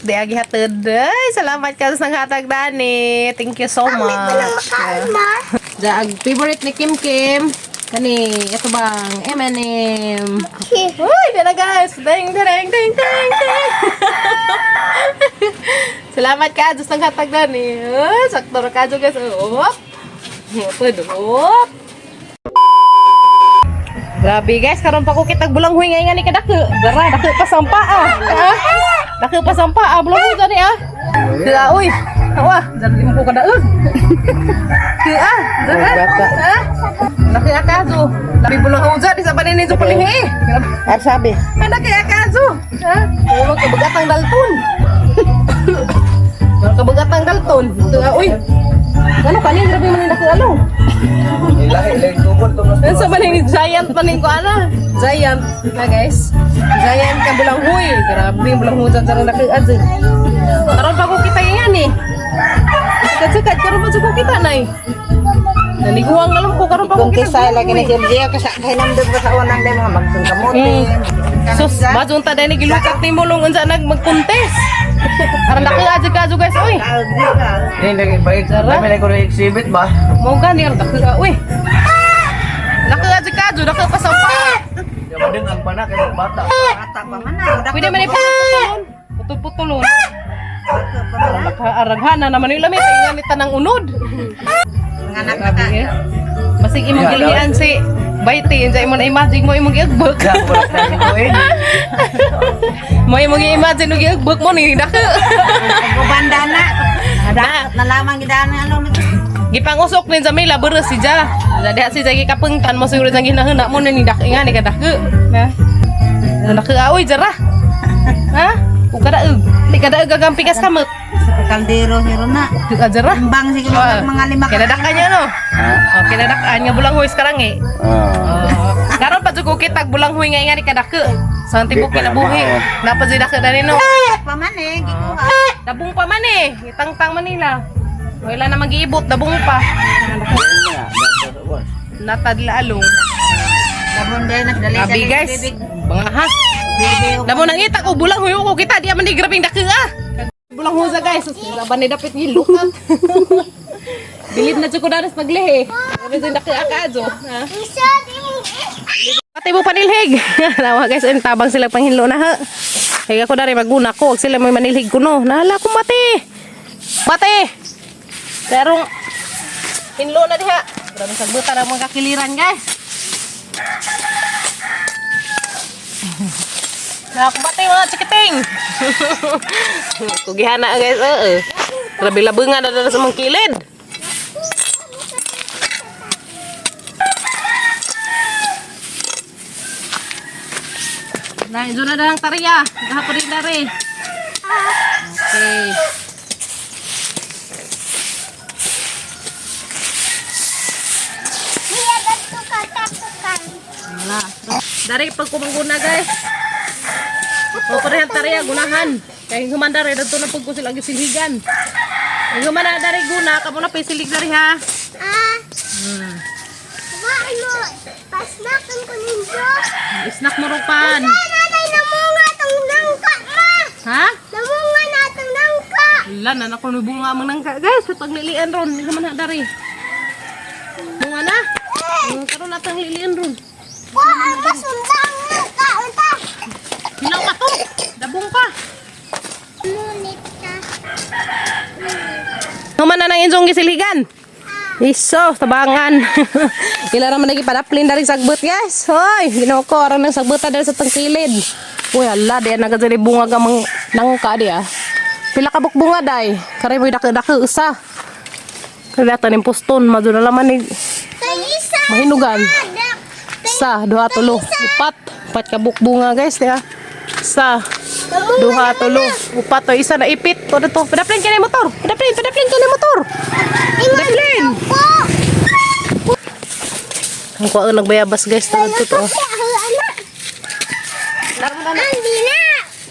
Di agi hatod. Ay, salamat ka sa hatag, Dani. Thank you so much. Daag favorite ni Kim Kim. Kani, ito bang M&M. Uy, dala guys. Ding, ding, ding, ding, ding. Salamat ka Diyos ng hatag, Dani. Oh, sakto ra ka guys. Oh. Pwede. Oh. Grabe guys, karon pa ko kitag bulang huy nga ni kadako. Dara, dako pa sampa ah. Ah. Dako pa sampa ah, bulang huy gani ah. Kaya uy. Tawa, dara di mo ko kadaog. Kaya ah, dara. Ah. Laki akazo. Labi bulang huy di sa panin nito palingi. Ar sabi. Anak kaya akazo. Ha? Huwag kabagatang dalton. Huwag kabagatang dalton. Ito ah, uy. Ano kanin grabe man yung dako alo. Ilahi, ilahi tubol to mas. Sa maning giant maning ko ana. Giant na guys. Giant ka bulanghoy. Grabe yung bulanghoy dyan sa nakaad. Karon pa ko kita yan eh. Sikat-sikat karon pa ko kita nay. Naniguang alam ko karon pa ko Kung kita. kisa lagi na siya kasi kay namdog ba sa unang day mga magtong kamote. Sus, bazong ta dahil gilukat ni Mulong unsa nag mag-contest. Aron nakaad ka guys oy. Ini lagi baik. Zara? Kami lagi ko exhibit ba? Mo gani ang dako uy. Nakaad ka dako pa sa pa. Yaman ang pana kay mga bata. Bata pa man na. Pwede man iputulon. Putol-putulon. Nakaaraghana naman yung lamit. Ay nga ni tanang unod. Nganak na Grabe ka. eh. Basig imong gilian si Baiti. Unsa imo na imagine mo imong giagbok. Ya, wala na ko eh. Mo imong gi-imagine og giagbok mo ni dako. Ubanda na. Ada na lamang gidana ano nito. Gipangusok ni Jamila bures si Ja. Diha si Ja gikapengtan mo siguro jang ginahuna mo ni dako nga ni kadako. Na. Dako aoy jara. Ha? Ug kadaog. Di kadaog ang pikas kamot. Sa kaldero hero na. Jara. Timbang siguro Ah, mga lima ka. Kinadakan niya no. Oh, kinadakan nga bulang huwis karang eh. Ah. Oh, karon pa jud ko kitag bulang huy nga ni kadako. Sa tibok Di pa kinabuhi. naman, Napa jud dako dani no. Pa man eh gikuha. Dabong pa man eh. Itangtang Manila. Wala na magiibot, dabong pa. Natadla along. Dabon day nagdali sa Grabe guys. Mga ha. Damo nang itak ko bulang huy ko kita di man di grabing dako ah. Bulang huza guys. Laban ni dapit gilukat. Bilib na jud ko daras paglihi. Grabe jud dako akajo. Ha? Patay mo panilhig. Nawa guys, ang tabang sila panghinlo na ha. Kaya ako dari maguna ko, wag sila may manilhig ko no. Nahala ko mati. Mati. Pero hinlo na diha. Grabe sagbutan ang mga kakiliran guys. Nakakubate mga chikiting. Kugihana guys, oo. Grabe labungan na dala sa mga kilid. Nah, doon na lang tariya. Gahapon rin dari. Okay. Wala. Dari pag kumangguna guys. O parehan tariya gunahan. Kay human dari dadto na pud ko sila gisilhigan. Kay human na dari guna kamo na pay silig dari ha. Ah, ano? Pasnakan ko ninyo. Snack mo rupan. Nanay, namunga tong nangka, ma! Ha? Namunga na tong nangka! Wala na nako ni bunga mang nangka guys. Sa paglilian ron, hindi man na dari. Bunga na. Karon natang lilian ron. Wa ang masundang nangka, unta! Hilaw pa to. Dabong pa. Ngunit ka. Human na nang injong gisilhigan. Iso, tabangan. Ila naman lagi padaplin dari sagbot guys. Hoy, Ginoo ko aron nang sagbot dari sa tangkilid. Uy, ala di na gazali bunga ka mang nangka di ah. Pila ka buk bunga day. Kare mo'y dako-dako usa. Kaya tanim poston madula laman ni Kay isa! mahinugan. Adak! Sa duha tulo, upat. Upat ka buk bunga guys di ah. Sa duha tulo, upat to isa na ipit. To to. Padaplin kini motor. Padaplin, padaplin kini motor. Padaplin. Po! Ang kuha nagbayabas guys, tawag to to. Anak! Andi na!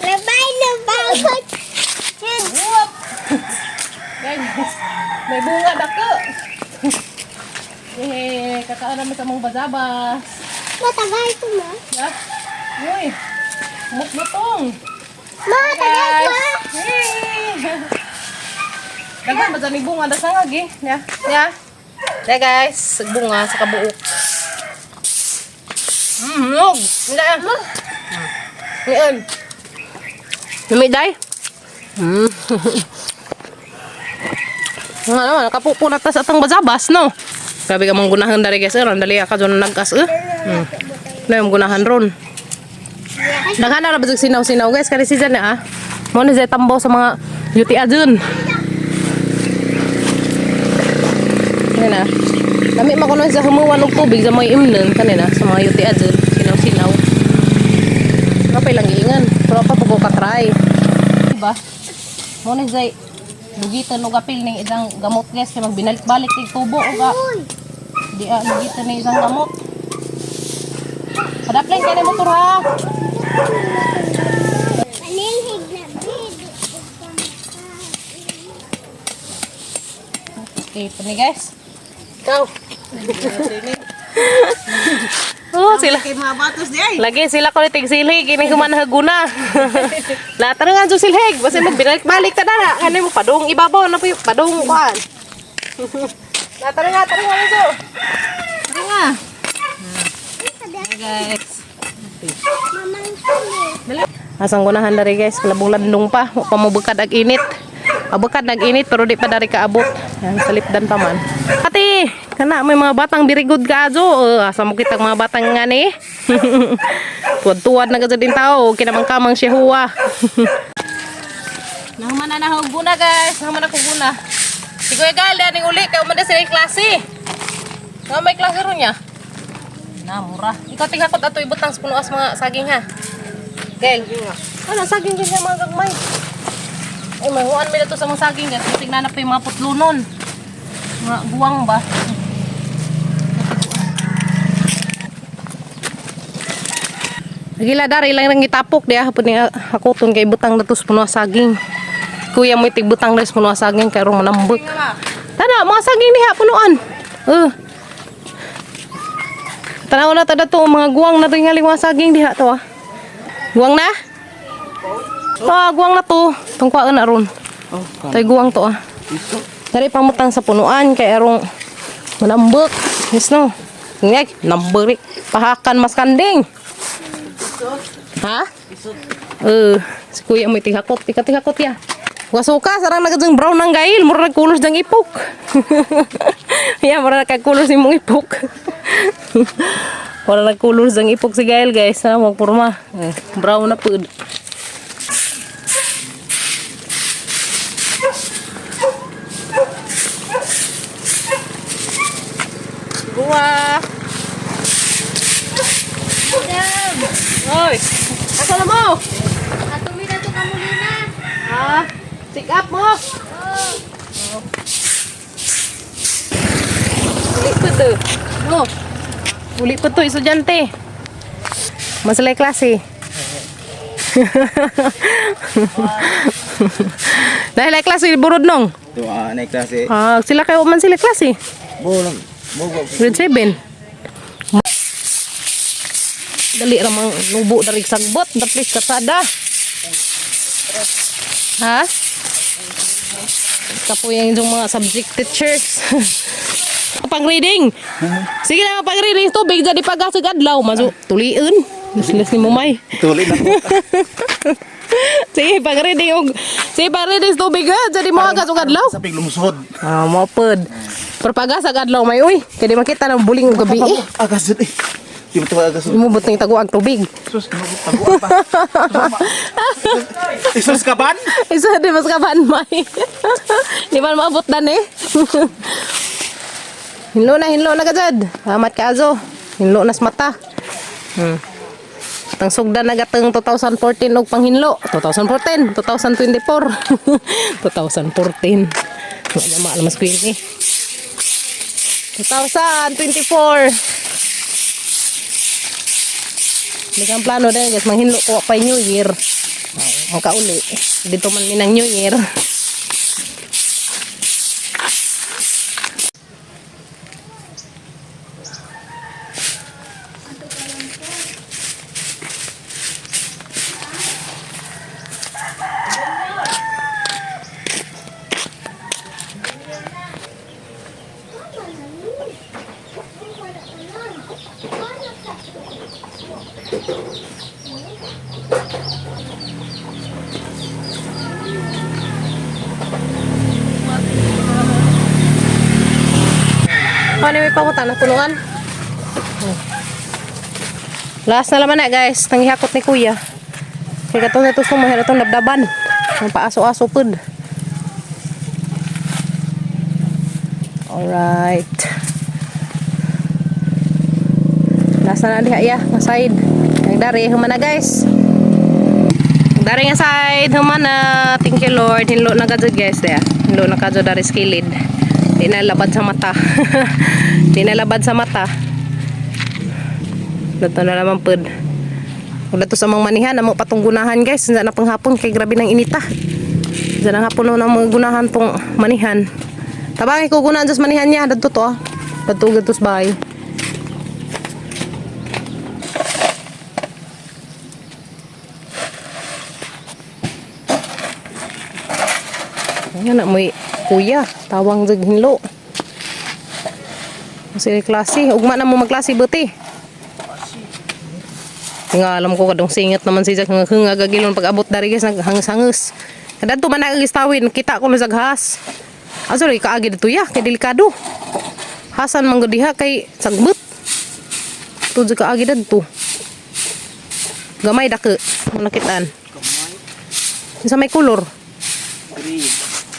Labay na bagot! Guys, may bunga dako. Eh, kakaan naman sa mga bazabas. Matagal ko mo. Ha? Uy, mukbutong. Ma, tagay ko. Daghan ba dyan bunga da sangag eh. Ya. Ya. Ya guys, bunga sa kabuok. Nog. Hindi ah. Ngayon. Lumiday. Nga naman, nakapupo na tas atang bazabas, no? Grabe ka mong gunahan dari guys, eh. Dali ka dyan nagkas, eh. Ano yung gunahan ron? Daghan na rabag sinaw-sinaw guys, kani si dyan ah. Mo ni siya tambo sa mga UT adun. Kanina. Lami man kuno sa humuwan og tubig sa mga imnon kanina sa mga UT adun, sinaw-sinaw. Ano pa ilang giingan? Pero pa ko ka-try. Diba? Mo ni siya lugitan og apil ning isang gamot guys kay magbinalik-balik tig tubo og ah. Di ah, lugitan ning isang gamot. Padaplan kay na motor ha. Manilhig na bid. Okay, pa ni guys. Go. Oh, sila. Kay mga batos di ay. Lagi sila ko tig silhig ini kuman haguna. Lahat na nga dyan silhig. Basta magbinalik-balik ta na. Ano mo padung ibabaw na po yung padung kuan. Lahat na nga, tara nga dyan. Tara nga. Hi guys. Mamang sili. Asang gunahan dari guys, kalabong landong pa, wa pa mo bukad ag init. Abukad nag init pero di pa dari kaabot. Yan, salipdan pa man. Ate, kana may mga batang very good kaajo. Asa mo kitang mga batang nga ni. Tuwad-tuwad na gazad din tao, kinamang kamang siya huwa. Nahuman na nahuguna guys, nahuman na kuguna. Si Kuya Gal, daning uli, kay umanda sila yung klase. Nga may klase ron niya. Na, mura. Ikaw tingakot ato ibutang sa punuas mga saging ha. Gail. Ano, saging din siya mga gagmay. Ay, may huan may to sa mga saging. Guys. Tingnan na pa yung mga putlunon. Mga buwang ba? Gila dari lang nang gitapok diya hapon ni hakuton kay butang na to sa puno saging. Kuya mo itig butang na sa puno saging kay rong manambot. Tana mga saging diha punuan. Eh. Tanaw na tada to mga guwang na tingali mga saging diha to ah. Guwang na? To ah, guwang na to. Tong kuhaan na ron. Oh, Tay guwang to ah. Dari pamutang sa punuan kay arong manambok. Yes no. Ngek, nambrik. Pahakan mas kanding. Ha? Eh, si kuya mo tihakot, tika-tihakot ya. Wasuka sarang nagajang brown ang gail, mura nagkulos dang ipok. Ya, mura nagkulos imong ipok. Mura nagkulos dang ipok si Gail, guys. Ha, magpurma. Eh, brown na pud. Buwa. Oy, asa na mo? Ato mi na to kamulina. Ah, pick up mo. Uli pa to. Oh. Uli pa to, estudyante. Masalay klase. Dahil ay klase, burod nong. Tuwa na klase. Ah, sila kayo man sila klase. Bolong. Bogo. Grade 7. Dali ra mang nubo dari sagbot, daplis katsada. Ha? Kapoy ang inyong mga subject teachers. Pang reading. Sige na pang reading tubig jadi pagasig adlaw maso tulion. Lislis ni Mumay. Tuloy na po. Sige pang reading og sige pang reading tubig ha jadi mo agas og adlaw. Sa piglumsod. Ah, mo pod. Pero pagasag adlaw may uy, kay di makita ng buling og gabi eh. Agas eh. Di ba ito agas? Mo butang tago ang tubig. Sus, taguan pa. Isus ka ban? Isa di mas kaban may. Di man maabot dan eh. Hinlo na kajad. Amat ka azo. Hinlo na sa mata. Tang sugdan na gateng 2014 og panghinlo. 2014, 2024. 2014. Wala ma mas queen eh. 2024. Hindi kang plano din guys, manghinlo ko pa New Year. Ang kauli. Dito man minang New Year. Human may pamutan na punuan. Last na laman na guys, nangihakot ni kuya. Kay katong na tusong mahira tong dabdaban. Ang paaso-aso pud. Alright. Last na na diha ya, nga side. Nagdari human na guys. Nagdari nga side, human na. Thank you Lord. Hinlo na kadyo guys diha. Hinlo na kadyo dari sa kilid. Di na labad sa mata. Di na labad sa mata. Dato na naman pud. Wala to sa mga manihan, amo patong gunahan guys. Sa na panghapon kay grabe ng inita. Sa nang hapon na mga gunahan tong manihan. Tabangin ko gunahan sa manihan niya. Dadto to ah. Dadto gadto sa bahay. Ayan na mo'y kuya. Tawang jag hinlo. Sige klase. Ugma na mo magklase buti. Nga alam ko kadong singat naman si Jack nga gagilon pag abot dari guys naghangas-hangas. Kadto man nagistawin kita ko na saghas. Aso lagi kaagi dito ya kay delikado. Hasan man gud diha kay sagbot. Tudyo kaagi dadto. Gamay dako mo nakitaan. Sa may kulor. Green.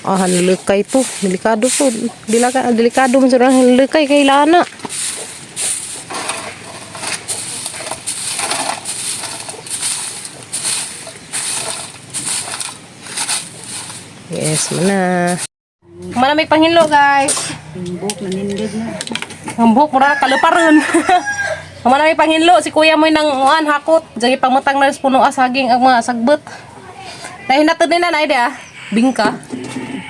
Ah, hanlukay to. Delikado to. Dilaka, delikado man sila hanlukay kay lana. Yes, mana. Mana may panghinlo, guys. Ang buhok nanindig na. Ang buhok mura kaluparon. Mana may panghinlo si kuya mo'y nang uan hakot. Jagi pangmatang na sa puno saging ang mga sagbot. Dahil natod ni nanay dia, bingka.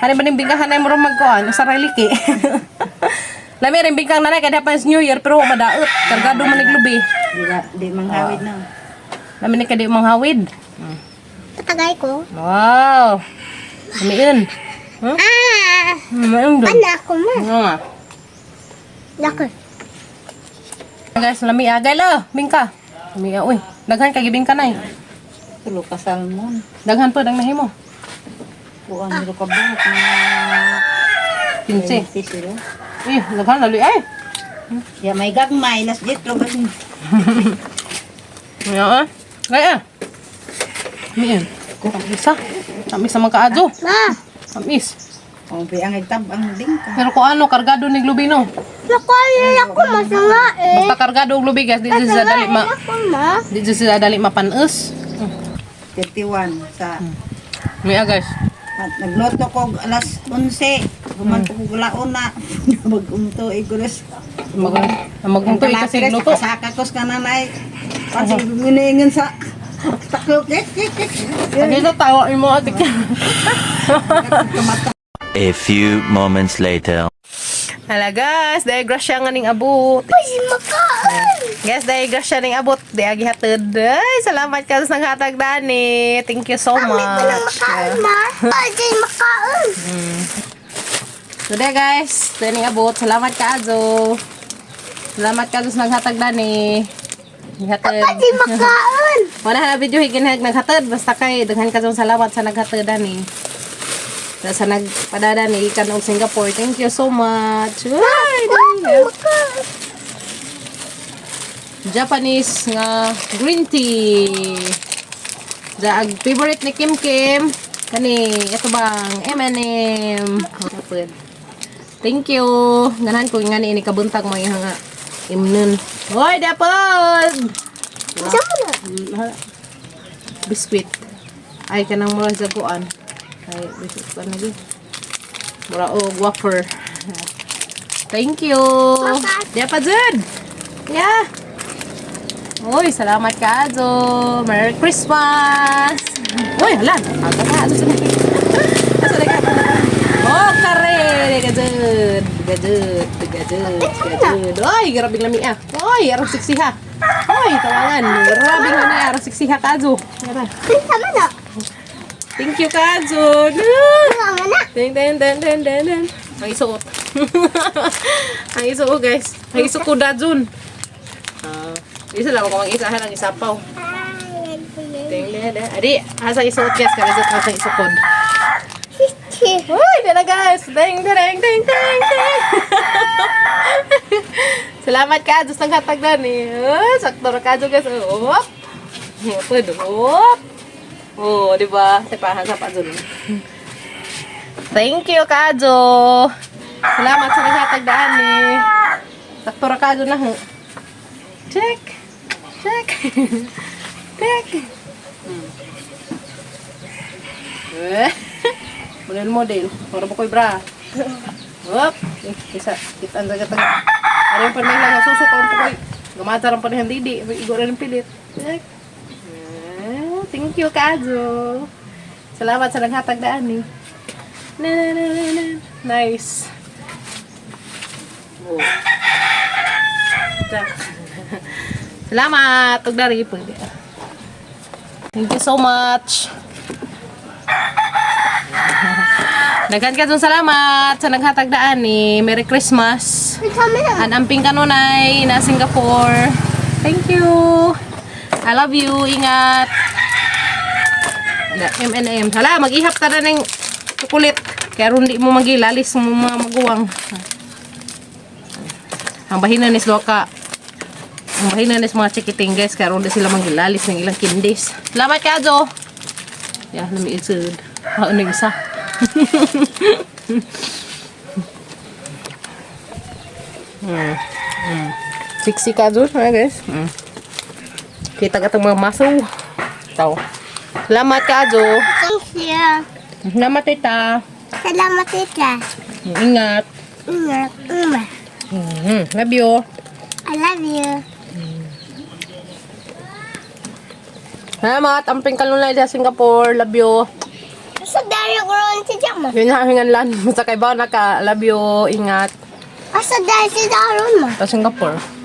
Hani ba ning bingka hanay mo ron magkuan sa reliki. Lami rin bingkang nanay kay dapat New Year pero wa madaot. Kargado man niglubi. Di, di manghawid na. Lami ni kadi manghawid. Patagay ko. Wow. Lamiin. Hmm? Ah! Lamiin doon. Ano ako ma? Nga. Lako. Guys, lami agay lo, bingka. Lami ah, uy. Daghan kay gibingka nay. Tulo ka salmon. Daghan po dang nahimo. Kuan nilo ka buhok na. 15. 20 sila. Eh, daghan lalo ay. Ya may gagmay las jitro ba Ya ah. Ay ah. Miin. Isa. Tamis naman kaadyo. Ma! Tamis. Oh, pi ang itab ang bingka. Pero kung ano, kargado ni Glubino. Lako, ako masanga eh. Basta kargado og lubi guys, di dyan sila dali ma Ako ma. di dyan sila dali mapanes. 31 sa Mia guys. at nagluto ko alas 11. Human ko kog launa. Magunto igures. Mag magunto kasi luto. Saka ko sa kananay. Kasi giniingan sa taklo kik kik kik. Kasi sa tawa imo ate. A few moments later. Hala guys, dahil grasya nga ning abot. Pwede makaon. Guys, dahil grasya ning abot, di agi hatod. Ay, salamat ka sa naghatag dani. Thank you so Ko nang much. makaon ma. Pwede makaon. So there guys, dahil ning abot. Salamat ka Azo. Salamat ka sa naghatag dani. Gihatod. Pwede makaon. Wala na video higin naghatod basta kay daghan ka sa salamat sa naghatod ani. Sa nagpadada ni ikan og Singapore. Thank you so much. Ay, Pwede makaon. Japanese nga green tea. Sa ag favorite ni Kim Kim kani ito bang M&M. Kapod. Thank you. Ganahan ko nga ni ini kabuntag mo nga imnon. Hoy, dapod. Saan mo na? Biscuit. Ay kanang mura sa kuan. Ay biscuit pa na gyud. Mura og wafer. Thank you. Diya pa jud. Yeah. Uy, salamat ka, Azo. Merry Christmas! Uy, hala. Aga ka, Azo. Azo, ka. Oh, kare! Gajud! Gajud! Gajud! Gajud! Uy, grabing lami ah. Uy, arang siksiha. Uy, tawangan. Grabing lami ah. Arang siksiha ka, Azo. Tara. Sama na. Thank you, Kazo. Sama na. Ding, ding, ding, ding, ding, ding. Ang isuot. Ang isuot, guys. Ang isuot ko dajun. Ah, isa lang ako mag-isa ang isapaw. Ding, ding, ding. Adi, asa isuot guys, kaya sa asa isukod. Sexy. Uy, di na guys. Ding, ding, ding, ding, ding. Salamat ka. Diyos ng hatag na ni. Oh, sakto ra ka guys. Oh, op. Pwede. Op. Oh, di ba? Sepahan sa pa dun. Thank you, Kajo. Salamat sa naghatag daan ni. Sakto ra Kajo na. Ho. Check. Check. Check. Eh. Model model. Para ba ko'y bra? Whoop. Eh, isa. Kita ang dagat. Ano yung panay lang. Susok ang pukoy. Gumata rin pa niyan didi. Igo rin pilit. Check. Eh, thank you, Kajo. Salamat sa naghatag daan eh. Na, na, na, na, na. Nice. Oh. Jack. Salamat. Ug dari pwede. Thank you so much. Daghan ka salamat sa naghatag daan ni Merry Christmas. Unsa man na? Anamping kanunay na Singapore. Thank you. I love you. Ingat. M&M. Hala, mag-ihap ta na ng kulit. Kaya ron di mo magilalis mo mga maguwang. Ang bahinan is ka. Ang bahinan is mga chikiting guys. Kaya ron di sila magilalis ng ilang kindis. Salamat ka, Jo. Yeah, nami isud. Ano yung isa? Sexy ka doon, mga guys. Kita ka itong mga muscle. Tao. Salamat ka, Jo. Thank you. Salamat, tita. Salamat, tita. Ingat. Ingat. Uma. Love you. I love you. Salamat. Amping kalunay sa Singapore. Love you. Asa dari ko ron si Jama? Yun na ang lan. Basta kay na ka. Love you. Ingat. Asa dari si Daron ma? Sa Singapore.